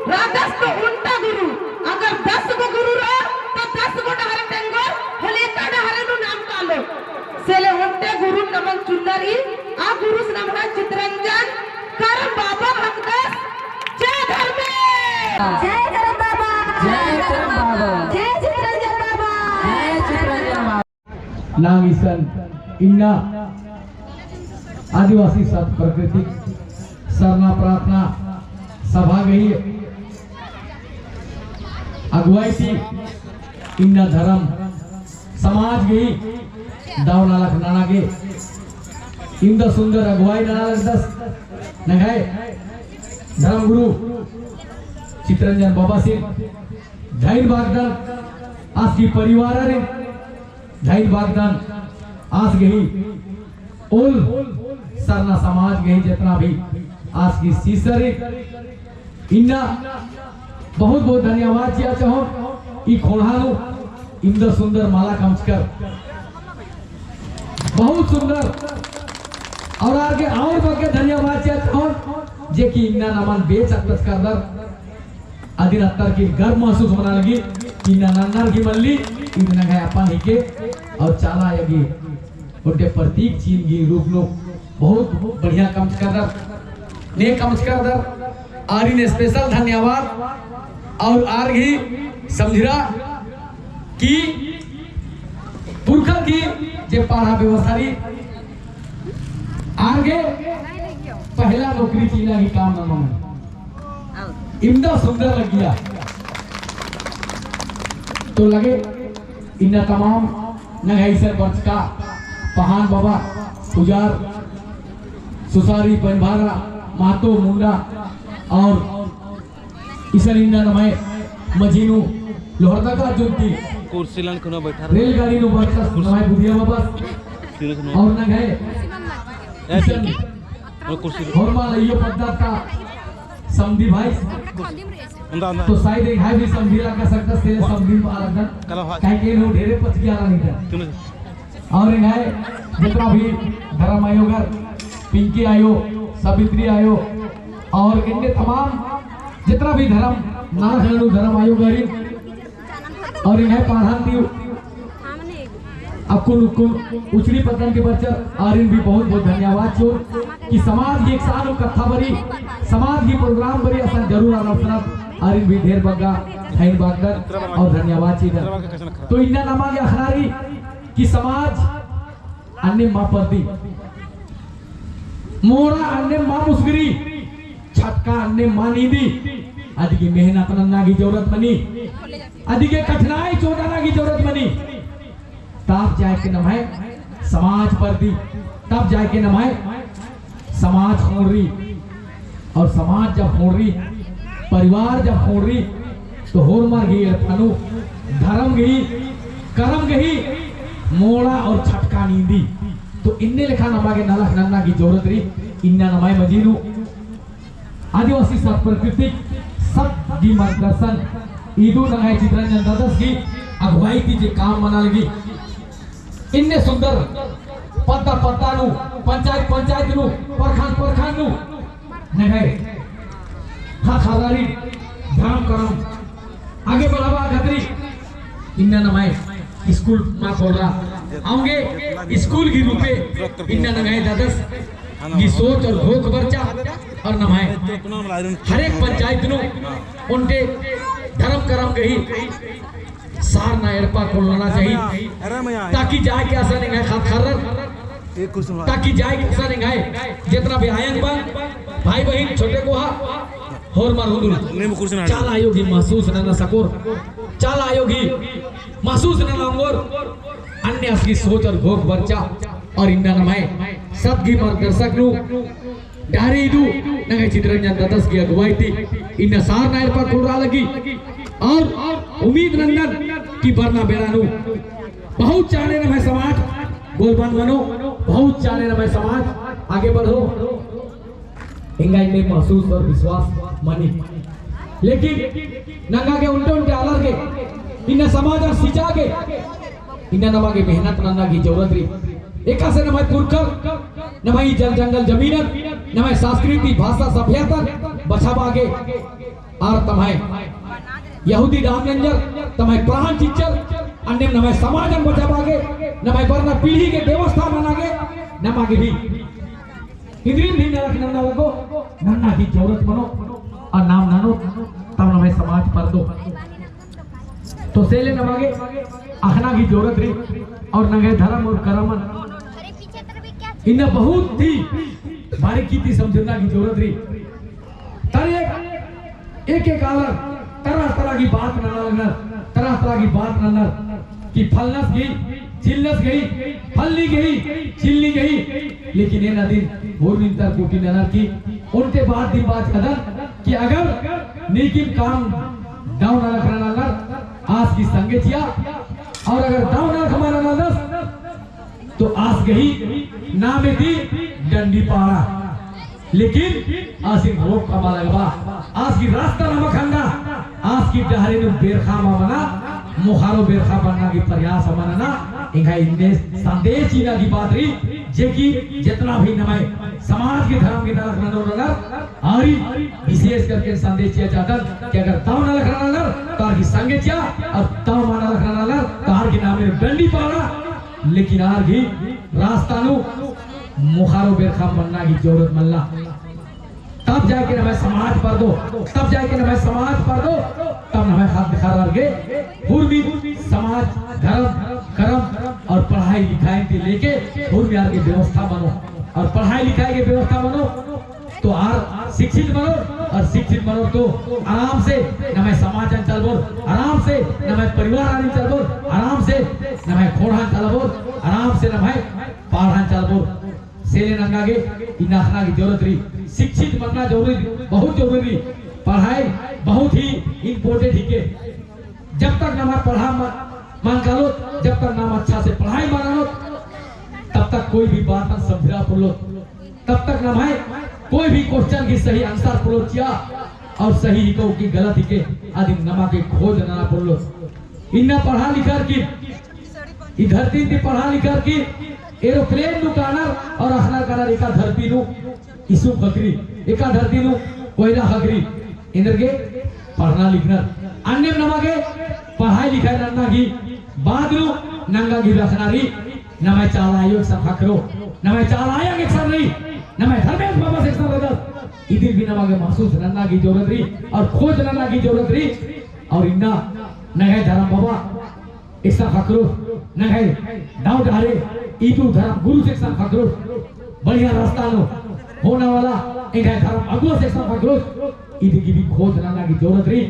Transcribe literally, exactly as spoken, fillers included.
रअदस तो ओन्टा गुरु, अगर दस गो गुरु रओ, तो दस गो डहरे तेंगोर, होले एका डहरे नू नाम कालो। से ले ओन्टे गुरु नमन चुन्नर ई, आ गुरुस नम्है चितरंजन करम बाबा हकदस। जय धर्मेस। जय करम बाबा। जय करम बाबा। जय चितरंजन बाबा। जय चितरंजन बाबा। नाम इसन इन्ना आदिवासी सत प्राकृतिक सरना प्रार्थना सभा गही अगुवाई ती इन्ना धर्म समाज गही दव नलख नना गे इन्दा सुंदर अगुवाई नना लगदस नंग्है धर्म गुरु चितरंजन बाबासिन धइन बागदन आस गही परिवार रे धइन बागदन आस गही ओल सरना समाज गही जेतना भी आस गही सीसर रे इन्ना बहुत बहुत धन्यवाद चिआ चाहोन। ई खोंड़हा नू इन्दा सुंदर माला कमचकर बहुत सुंदर और आर गे और बग्गे धन्यवाद चिआ चाहोन जे कि इन्ना नमन बेच अत्तचकरदर अदिन अत्तर की गर्व महसूस मना लगी कि इन्ना नन्नर की मल्ली इद नंग्है अपन हिके और चाला आयो गही ओन्टे प्रतीक चिन्ह गही रूप नू बहुत बढ़िया कमचकरदर ने कमचकरदर आरिन special धन्यवाद और आर गही समझिरा कि पुरखर गही जे पड़हा व्यवस्था रई आर गे पहला नौकरी चिअना गही काम ननोन इन्दा सुंदर लग्गिया। तो लगे इन्ना तमाम नंग्है ईसर बरचका पहान बाबा, पुजार, सुसारी, बनभारा, महतो, मुंडा और इसन इन्ना नम्है मझी नू लोहरदगा जुन्ती कुर्सी लन खुना बैठा रहा। रेलगाड़ी नू बरचस नम्है बुधिया बाबा कुर्सी लन खुना। और नंग्है ए, इसन ठीक है। वो कुर्सी लन। होरमा लइयो पद्दा ता समधी भाई। उन्दा, उन्दा। तो शायद एंग्है भी समधी लगा सकता, तेरे समधी पा लगन। कला भाई। काहे के नो ढेरे पच गया नहीं था। तूने और एंग्है जितना भी धर्म आयोगर, पिंकी आयो, सावित्री आयो, और इनके तमाम जितना भी धर्म, नाना धर्म, धर्म आयोगर, और एंग्है पड़हा ती अक्कुन उक्कुन उचरी पत्तन के बरचर, आरिन भी बहुत बहुत धन्यवाद चिओन कि समाज गही एकसन कत्था बरी, समाज गही program बरी असन जरूर आनर सनर, आरिन भी ढेर बग्गे धइन बागदन और धन्यवाद चिअदन। तो इन्ना नमा गे अख़ना रई कि समाज अन्ने मा परदी, मोड़ा अन्ने मा मुसगरी, छटका अन्ने मा नींदी, अदिगे मेहनत नन्ना गही जरूरत मनी, अदिगे कठिनाई चोंड़ाना गही जरूरत मनी। तब जाके नम्है समाज परदी, तब जाके नम्है समाज ख़ोंड़री, और समाज जब ख़ोंड़री, परिवार जब ख़ोंड़री, तो होरमर गही एड़पा नू धर्म गही, करम गही, मोड़ा और छटका नींदी। तो इन्ने लेखा नमा गे नलख नन्ना गही जरूरत रई, इन्ना नम्है मझी नू आदिवासी सत प्राकृतिक सत गही मार्गदर्शन, इदु नंग्है चितरंजन ददस गही अगुवाई ती जे काम मना लगी। इन्ने सुंदर पद्दा पद्दा नू, पंचायत पंचायत नू, प्रखंड प्रखंड नू, नंग्है ख़द्द ख़र्रारिन धरम करम आगे बढ़ाबआ खतरी इन्ना नम्है स्कूल मा खोलरा। औंगे स्कूल गही रूपे इन्ना नंग्है ददस गही सोच और घोख बरचा और नम्है हर एक पंचायत नू ओन्टे धरम करम गही सारना एड़पा खोलना चाहिए। ताकि जाके असन एंग्है ख़द्द ख़र्रर, ताकि जाके असन एंग्है जेतना भी आयंग बंग, भाई बहिन, छोटे कोहा, होरमर हुदुल। चाला आयो गही महसूस नना सकोर, चाला आयो गही महसूस नना ओंगोर, अन्ने आस गही सोच और घोख बरचा और इन्ना नम्है सत गही मार्गदर्शक नू डहरे इदु नंग्है चितरंजन ददस गही अगुवाई ती इन्ना सारना एड़पा खोलरा लगी। और उम्मीद नंदन कि बरना बेड़ा नू बहुत चाड़े नम्है समाज गोलबंद मनो, बहुत चाड़े नम्है समाज आगे बढ़ो। एंगा इन्ने महसूस और विश्वास मनी। लेकिन नंगा गे ओन्टे ओन्टे आलर गे इन्ना समाज और सिचा गे इन्ना नमा गे मेहनत नन्ना गही जरूरत रई। एकासे नम्है पुरखर, नम्है जल जंगल जमीनन, नम्है संस्कृति, भाषा, सभ्यता, बछाबआ गे, आर तम्है यहूदी डांग नंजर, तम्है प्राण चिच्चर, अन्नेम नम्है समाजन बछाबआ गे, नम्है बरना पीढ़ी गे व्यवस्था नना गे, नमा गे भी इन्द्रिम भी नलख नन्ना लगो, नन्ना की जरूरत मनो, और नाम ननो, तब नम्है समाज परदो। तो सेले नमा गे अख़ना की जरूरत रई, और नंग्है धरम और करमन इन्ना बहुत ही बारीकी ती समझना की जरूरत रई। तर एक, एक एक आलर तरह तरह की बात नना लगनर, तरह तरह की बात नन्नर कि फलनस गई, चिलनस गई, फलनी गई, चिलनी गई। लेकिन एन अदिन होरमिन तर कोटी ननर कि ओन्टे बात दिम बाचकदन कि अगर नीकिम काम दव नलख ननालनर, आस की संगे चिआ, और अगर दव नलख मल ननालदस, तो आस गही नामे ती डंडी पाड़ा। लेकिन आसिन रोक अमा लगबा, आस की रास्ता नमा खंडा, आस की डहरे नू बेरखा अमा मना, मोख़ारो बेरखा बनना की प्रयास अमा नना। एंगा इन्ने संदेश चिअना की बात रई, जे कि जेतना भी नम्है समाज की धरम की नलख ननोर रअनर, आरिन विशेष करके संदेश चिआ चाहतन कि अगर दव नलख ननालनर, तो आर की संगे चिआ, और दव मल नलख ननालनर, तो आर की नामे नू डंडी पाड़ा। लेकिन आर गही रास्ता नू मोख़ारो बेरखा मन्ना की जरूरत मल्ला। तब जाके नम्है समाज परदो, तब जाके नम्है समाज परदो, तब नम्है ख़द्द ख़र्रर गे हुरमी समाज, धरम, करम और पढ़ाई लिखाई ती लेके हुरमी आर गे व्यवस्था मनो, और पढ़ाई लिखाई गे व्यवस्था मनो। तो आर शिक्षित मनोर, और शिक्षित मनोर तो आराम से नम्है समाजन चलबोर, आराम से नम्है परिवार आरिन चलबोर, आराम से नम्है ख़ोंड़हान चलबोर, आराम से नम्है पड़हान चलबोर। सेले नंगा गे इन्ना अख़ना की जरूरत रई। शिक्षित मनना जरूरी, बहुत जरूरी रई। पढ़ाई बहुत ही important हिके। जब तक नम्है पढ़ा मल, मल कालोत, जब तक नाम अच्छा से पढ़ाई मल ननोत, तब तक कोई भी बातन समझरा पोल्लोत। तब तक नम्है कोई भी question की सही answer पोल्लोत चिआ, और सही हिको कि गलत हिके, अदिन नमा गे खोज नना पोल्लोत। इन्ना पढ़ा लिखर की, ई धरती ती पढ़ा लिखर की, aeroplane नू कानर और अख़ना कानर एका धरती नू इसु ख़क्खरी, एका धरती नू कोयला ख़क्खरी, एन्देरगे पढ़ना लिखनर। अन्नेम नमा गे पढ़ाई लिखाई नन्ना की बाद नू नंगा गे अख़ना रई, नम्है चाला आयो एकसन ख़क्खरो, नम्है चाला आयो एकसन रई, नम्है धर्मेस बाबस एकसन रअदस। इदिन भी नमा गे महसूस नन्ना की जरूरत रई और खोज नन्ना की जरूरत रई। और इन्ना नंग्है धरम बाबा एकसन ख़क्खरोस, नंग्है दव डहरे इदु धरम गुरुस एकसन ख़क्खरोस, बढ़िया रास्ता नू होना वाला एंग्है धरम अगुवास एकसन ख़क्खरोस, इदी की भी खोज नन्ना की जरूरत रई।